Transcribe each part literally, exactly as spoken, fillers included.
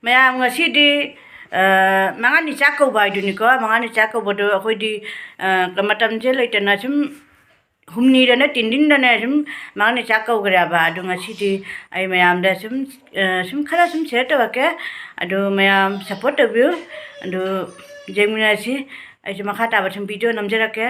ꯃꯌꯥꯝ ꯉꯁꯤꯗꯤ, ꯑ, ꯃꯉꯥꯅꯤ ꯆꯥꯛ ꯀꯧꯕ ꯍꯥꯏꯗꯨꯅꯤꯀꯣ꯫ ꯃꯉꯥꯅꯤ ꯆꯥꯛ ꯀꯧꯕꯗꯣ ꯑꯩꯈꯣꯏꯗꯤ, ꯑ, ꯃꯇꯝꯁꯦ ꯂꯩꯇꯅ ꯁꯨꯝ ꯍꯨꯝꯅꯤꯗꯅ ꯇꯤꯟꯗꯤꯟꯗꯅ ꯁꯨꯝ ꯃꯉꯥꯅꯤ ꯆꯥꯛ ꯀꯧꯈ꯭ꯔꯦꯕ꯫ ꯑꯗꯣ ꯉꯁꯤꯗꯤ ꯑꯩ ꯃꯌꯥꯝꯗ ꯁꯨꯝ, ꯑ, ꯁꯨꯝ ꯈꯔ ꯁꯨꯝ share ꯇꯧꯔꯛꯀꯦ꯫ ꯑꯗꯣ ꯃꯌꯥꯝ support ꯇꯧꯕꯤꯌꯨ꯫ ꯑꯗꯣ ꯌꯦꯡꯃꯤꯟꯅꯁꯤ꯫ ꯑꯩꯁꯨ ꯃꯈꯥ ꯇꯥꯕ ꯁꯨꯝ video ꯅꯝꯖꯔꯛꯀꯦ꯫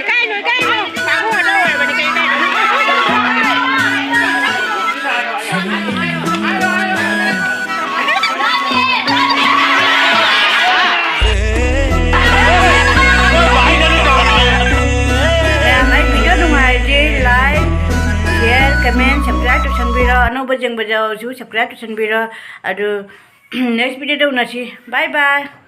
ꯏꯀꯥꯏꯅꯨ, ꯏꯀꯥꯏꯅꯨ꯫ ꯄꯥꯕꯨꯡ ꯑꯣꯏꯔꯕꯅꯤ, ꯀꯩ ꯏꯀꯥꯏꯗꯣꯏꯅꯣ? ꯃꯌꯥꯝ, ꯑꯩ video ꯅꯨꯡꯉꯥꯏꯔꯗꯤ like, share, comment, subscribe ꯇꯧꯁꯟꯕꯤꯔꯣ꯫ ꯑꯅꯧꯕ ꯌꯦꯡꯕ ꯌꯥꯎꯔꯁꯨ subscribe ꯇꯧꯁꯟꯕꯤꯔꯣ꯫ ꯑꯗꯨ next video ꯗ ꯎꯅꯁꯤ꯫ Bye bye꯫